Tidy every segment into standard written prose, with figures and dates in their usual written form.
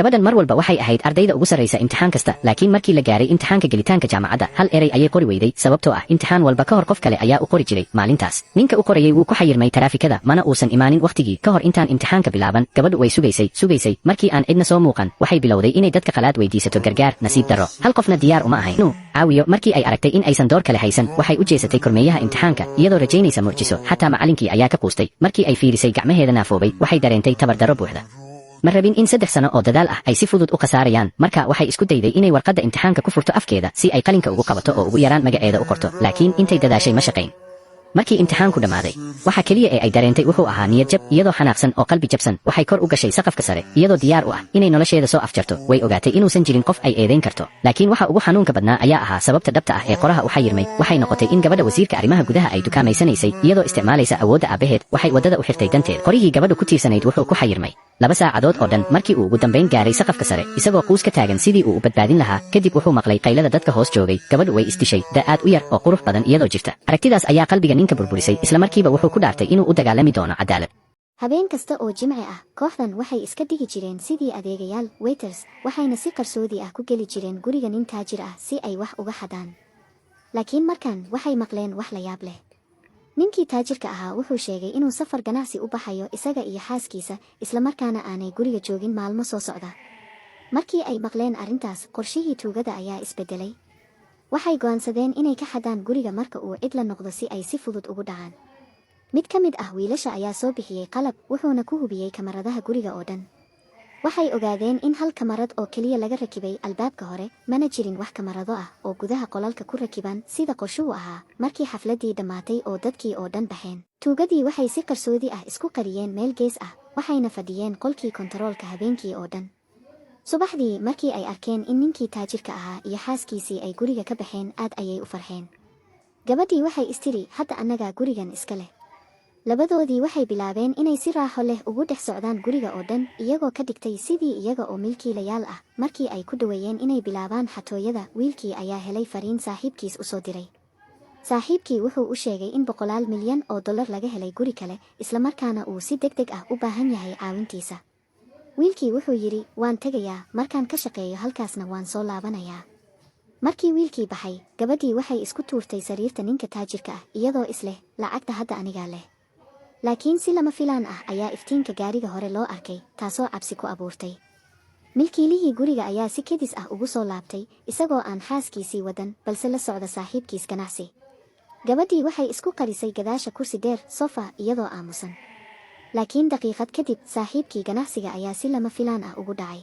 Gabadhan mar walba waxay ahayd ardayda ugu sarraysa imtixaan kasta, laakiin markii la gaaray imtixaanka gelitaanka jaamacadda, hal erey ayay qori weyday, sababtoo ah imtixaan walba ka hor qof kale ayaa u qori jiray. Maalintaas ninka u qorayay wuu ku xayirmay taraafikada, mana uusan imaanin wakhtigii. Ka hor intaan imtixaanka bilaaban, gabadhu way sugaysay, sugaysay. Markii aan cidna soo muuqan, waxay bilowday inay dadka qalaad weydiisato gargaar. Nasiib darro, hal qofna diyaar uma ahayn inuu caawiyo. Markii ay aragtay in aysan door kale haysan, waxay u jeesatay kormeeyaha imtixaanka, iyadoo rajaynaysa mucjiso. Xataa macallinkii ayaa ka quustay. Markii ay fiirisay gacmaheeda naafoobay, waxay dareentay tabardarro buuxda. Ma rabin in 3 sano oo dadaal ah ay si fudud u khasaarayaan. Marka waxay isku dayday inay warqadda imtixaanka ku furto afkeeda si ay qalinka ugu qabato oo ugu yaraan magaceeda u qorto, laakiin intay dadaashay ma shaqayn. Markii imtixaanku dhammaaday, waxa keliya ee ay dareentay wuxuu ahaa niyad jab. Iyadoo xanaaqsan oo qalbi jabsan, waxay kor u gashay saqafka sare, iyadoo diyaar u ah inay nolosheeda soo afjarto. Way ogaatay inuusan jirin qof ay eedayn karto, laakiin waxa ugu xanuunka badnaa ayaa ahaa sababta dhabta ah ee qoraha u xayirmay. Waxay noqotay in gabadha wasiirka arrimaha gudaha ay dukaamayanaysay, iyadoo isticmaalaysa awoodda aabbaheed. Waxay waddada u xirtay danteed. Qorihii gabadhu ku tiirsanayd wuxuu ku xayirmay 2 saacadood oo dhan. Markii uu ugu dambayn gaaray saqafka sare, isagoo quus ka taagan sidii uu u badbaadin lahaa, kadib wuxuu maqlay qaylada dadka hoos joogay: "Gabadhu way isdishay!" Da aad u yar oo qurux badan iyadoo jirta. Aragtidaas ayaa qalbiga ninka burburisay. Isla markiiba wuxuu ku dhaartay inuu u dagaalami doono cadaalad. Habeen kasta oo Jimce ah, kooxdan waxay iska dhigi jireen sidii adeegayaal, waiters, waxayna si qarsoodi ah ku geli jireen guriga nin taajir ah si ay wax uga xadaan. Laakiin markan waxay maqleen wax la yaab leh. Ninkii taajirka ahaa wuxuu sheegay inuu safar ganacsi u baxayo, isaga iyo xaaskiisa, islamarkaana aanay guriga joogin maalmo soo socda. Markii ay maqleen arrintaas, qorshihii tuugada ayaa isbedelay. Waxay go'aansadeen inay ka xadaan guriga marka uu cid la noqdo, si ay si fudud ugu dhacaan. Mid ka mid ah wiilasha ayaa soo bixiyey qalab, wuxuuna ku hubiyey kamaradaha guriga oo dhan. Waxay ogaadeen in hal kamarad oo keliya laga rakibay albaabka hore, mana jirin wax kamarado ah oo gudaha qolalka ku rakiban sida qorshuhu ahaa. Markii xafladdii dhammaatay oo dadkii oo dhan baxeen, tuugadii waxay si qarsoodi ah isku qariyeen meel gees ah, waxayna fadhiyeen qolkii kontaroolka habeenkii oo dhan. Subaxdii, markii ay arkeen in ninkii taajirka ahaa iyo xaaskiisii ay guriga ka baxeen, aad ayay u farxeen. Gabadhii waxay istiri, "Hadda annagaa gurigan iska leh." Labadoodii waxay bilaabeen inay si raaxo leh ugu dhex socdaan guriga oo dhan, iyagoo ka dhigtay sidii iyaga oo milkiilayaal ah. Markii ay ku dhoweeyeen inay bilaabaan xatooyada, wiilkii ayaa helay fariin saaxiibkiis u soo diray. Saaxiibkii wuxuu u sheegay in boqolaal milyan oo dollar laga helay guri kale, islamarkaana uu si deg deg ah u baahan yahay caawintiisa. Wiilkii wuxuu yidhi, "Waan tegayaa, markaan ka shaqeeyo halkaasna waan soo laabanayaa." Markii wiilkii baxay, gabadhii waxay isku tuurtay sariirta ninka taajirka ah, iyadoo isleh, "Lacagta hadda anigaa leh." Laakiin si lama filaan ah ayaa iftiinka gaariga hore loo arkay, taasoo cabsi ku abuurtay. Milkiilihii guriga ayaa si kedis ah ugu soo laabtay, isagoo aan xaaskiisii wadan, balse la socda saaxiibkiis ganacsi. Gabadhii waxay isku qarisay gadaasha kursi dheer, sofa, iyadoo aamusan. Laakiin daqiiqad kadib, saaxiibkii ganacsiga ayaa si lama filaan ah ugu dhacay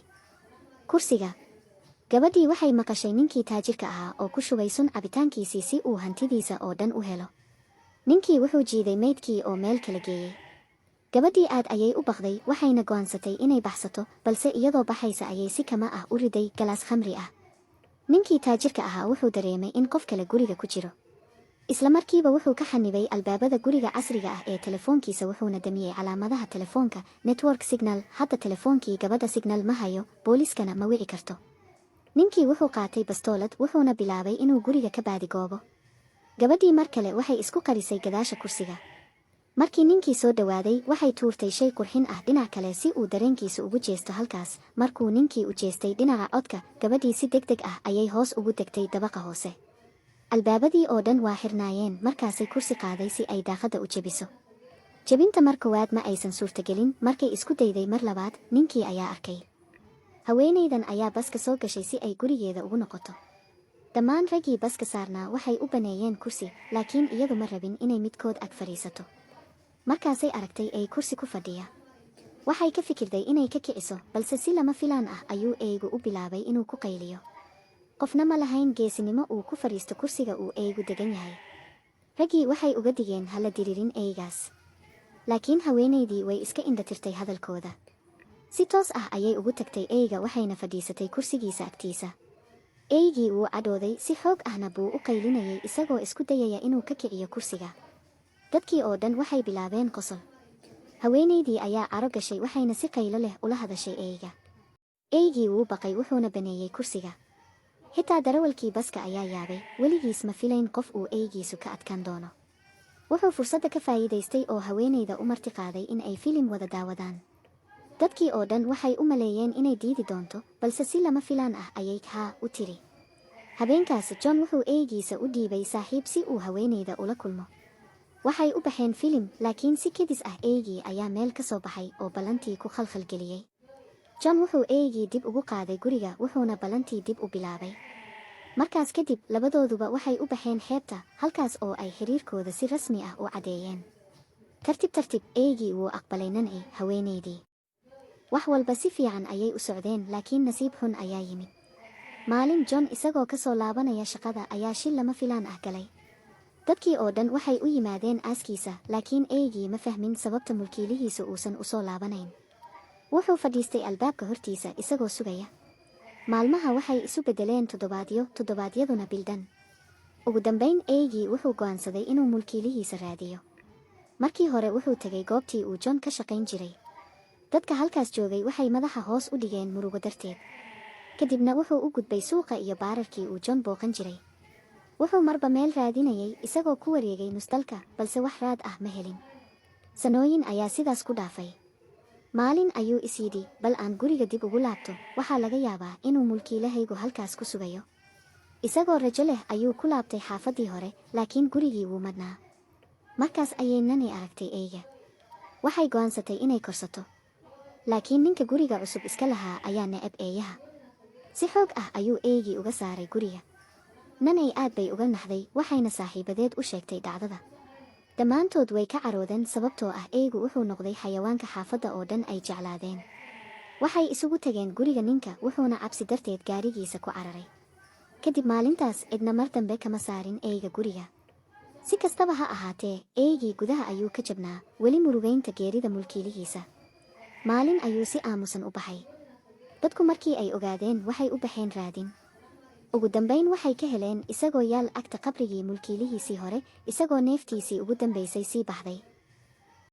kursiga. Gabadhii waxay maqashay ninkii taajirka ahaa oo ku shubay sun cabitaankiisii si uu hantidiisa oo dhan u helo. Ninkii wuxuu jiiday meydkii oo meel kala geeyey. Gabadhii aad ayay u baqday, waxayna go'aansatay inay baxsato, balse iyadoo baxaysa ayay si kama ah u riday galaas khamri ah. Ninkii taajirka ahaa wuxuu dareemay in qof kale guriga ku jiro. Isla markiiba wuxuu ka xanibay albaabada guriga casriga ah ee telefoonkiisa, wuxuuna damiyey calaamadaha telefoonka, network signal. Hadda telefoonkii gabadha signal ma hayo, booliskana ma wici karto. Ninkii wuxuu qaatay bastoolad, wuxuuna bilaabay inuu guriga ka baadigoobo. Gabadhii mar kale waxay isku qarisay gadaasha kursiga. Markii ninkii soo dhowaaday, waxay tuurtay shay qurxin ah dhinac kale si uu dareenkiisa ugu jeesto halkaas. Markuu ninkii u jeestay dhinaca codka, gabadhii si deg deg ah ayay hoos ugu degtay dabaqa hoose. Albaabadii oo dhan waa xirnaayeen. Markaasay kursi qaaday si ay daaqadda u jebiso. Jebinta mar koowaad ma aysan suurtagelin. Markay isku dayday mar labaad, ninkii ayaa arkay. Haweenaydan ayaa baska soo gashay si ay gurigeeda ugu noqoto. Dhammaan raggii baska saarnaa waxay u baneeyeen kursi, laakiin iyadu ma rabin inay midkood ag fadhiisato. Markaasay aragtay ey kursi ku fadhiya. Waxay ka fikirday inay ka kiciso, balse si lama filaan ah ayuu eygu u bilaabay inuu ku qayliyo. Qofna ma lahayn geesinimo uu ku fadhiisto kursiga uu eygu degan yahay. Raggii waxay uga digeen, "Hala diririn eygaas," laakiin haweenaydii way iska indhatirtay hadalkooda. Si toos ah ayay ugu tagtay eyga, waxayna fadhiisatay kursigiisa agtiisa. Eygii wuu cadhooday, si xoog ahna buu u qaylinayay, isagoo isku dayaya inuu ka kiciyo kursiga. Dadkii oo dhan waxay bilaabeen qosol. Haweenaydii ayaa caro gashay, waxayna si qaylo leh ula hadashay eyga. Eygii wuu baqay, wuxuuna baneeyey kursiga. Xitaa darawalkii baska ayaa yaabay. Weligiis ma filayn qof uu eygiisu ka adkaan doono. Wuxuu fursadda ka faa'iidaystay oo haweenayda u marti qaaday in ay filim wada daawadaan. Dadkii oo dhan waxay u maleeyeen inay diidi doonto, balse si lama filaan ah ayay "haa" u tiri. Habeenkaas John wuxuu eygiisa u dhiibay saaxiib si uu haweenayda ula kulmo. Waxay u baxeen filim, laakiin si kedis ah eygii ayaa meel ka soo baxay oo ballantii ku khalkhalgeliyey. John wuxuu eygii dib ugu qaaday guriga, wuxuuna ballantii dib u bilaabay. Markaas kadib labadooduba waxay u baxeen xeebta, halkaas oo ay xiriirkooda si rasmi ah u caddeeyeen. Tartib tartib eygii wuu aqbalay Nancy, haweenaydii. Wax walba si fiican ayay u socdeen, laakiin nasiib xun ayaa yimid. Maalin John isagoo ka soo laabanaya shaqada ayaa shil lama filaan ah galay. Dadkii oo dhan waxay u yimaadeen aaskiisa, laakiin eygii ma fahmin sababta mulkiilihiisa uusan u soo laabanayn. Wuxuu fadhiistay albaabka hortiisa isagoo sugaya. Maalmaha waxay isu beddeleen toddobaadyo, toddobaadyaduna bildhan. Ugu dambayn eygii wuxuu go'aansaday inuu mulkiilihiisa raadiyo. Markii hore wuxuu tegay goobtii uu John ka shaqayn jiray. Dadka halkaas joogay waxay madaxa hoos u dhigeen murugo darteed. Kadibna wuxuu u gudbay suuqa iyo baararkii uu John booqan jiray. Wuxuu marba meel raadinayay, isagoo ku wareegay nusdalka, balse wax raad ah ma helin. Sanooyin ayaa sidaas ku dhaafay. Maalin ayuu is yidhi, "Bal aan guriga dib ugu laabto, waxaa laga yaabaa inuu mulkiilahaygu halkaas ku sugayo." Isagoo rajo leh ayuu ku laabtay xaafaddii hore, laakiin gurigii wuu madhnaa. Markaas ayay Nancy aragtay eyga. Waxay go'aansatay inay korsato, laakiin ninka guriga cusub iska lahaa ayaa necab eeyaha. Si xoog ah ayuu eygii uga saaray guriga. Nancy aad bay uga naxday, waxayna saaxiibadeed u sheegtay dhacdada. Dhammaantood way ka caroodeen, sababtoo ah eygu wuxuu noqday xayawaanka xaafadda oo dhan ay jeclaadeen. Waxay isugu tageen guriga ninka, wuxuuna cabsi darteed gaarigiisa ku cararay. Kadib maalintaas cidna mar dambe kama saarin eyga guriga. Si kastaba ha ahaatee, eygii gudaha ayuu ka jabnaa, weli murugaynta geerida mulkiilihiisa. Maalin ayuu si aamusan u baxay. Dadku markii ay ogaadeen waxay u baxeen raadin. Ugu dambayn waxay ka heleen isagoo yaal agta qabrigii mulkiilihiisii hore, isagoo neeftiisii ugu dambaysay sii baxday.